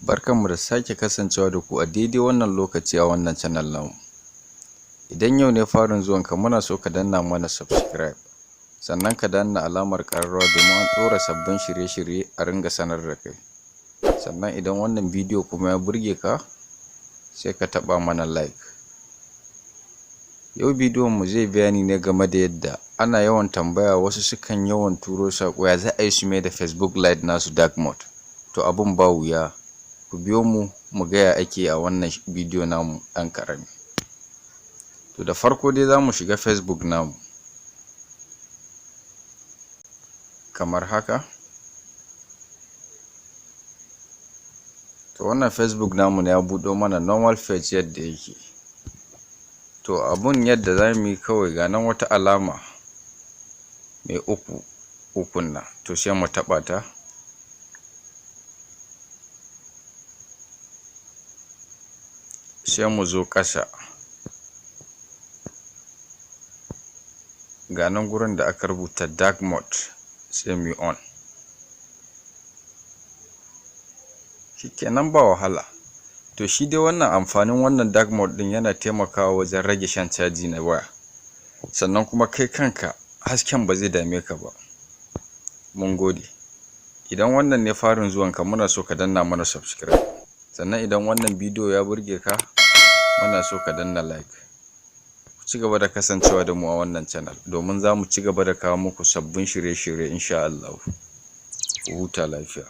Barkanmu da sake kasancewa da ku a daidai wannan lokaci a wannan channel namu. Idan yau ne farin zuwanka, muna so ka danna mana subscribe, sannan ka danna alamar ƙararrawa domin an ɗora sabbin shirye-shirye a ringa sanar da kai. Sannan idan wannan bidiyo kuma ya burge ka, sai ka taɓa mana like. Yau bidiyon mu zai bayani ne game da yadda ana yawan tambaya, wasu sukan yawan turo saƙo, ya za a yi su mai da Facebook Lite nasu dark mode. To, abun ba wuya, ku biyo mu mu ga ya ake a wannan bidiyo namu ɗan ƙarami. To, da farko dai za mu shiga Facebook namu kamar haka. To, wannan Facebook namu ne ya buɗo mana normal page yadda yake. To, abun yadda za mu yi kawai, ga nan wata alama mai uku ukun nan, to sai mu taɓa ta. Sai mu zo ƙasa, ga nan gurin da aka rubuta dark mode, sai mu yi on. Shikenan, ba wahala. To, shi dai wannan amfanin wannan dark mode ɗin, yana taimakawa wajen rage shan caji na waya, sannan kuma kai kanka hasken ba zai dame ka ba. Mun gode. Idan wannan ne farin zuwanka, muna so ka danna mana subscribe, sannan idan wannan bidiyo ya burge ka, muna so ka danna like. Ku ci gaba da kasancewa da mu a wannan channel domin za mu ci gaba da kawo muku sabbin shirye-shirye insha Allahu. Ku huta lafiya.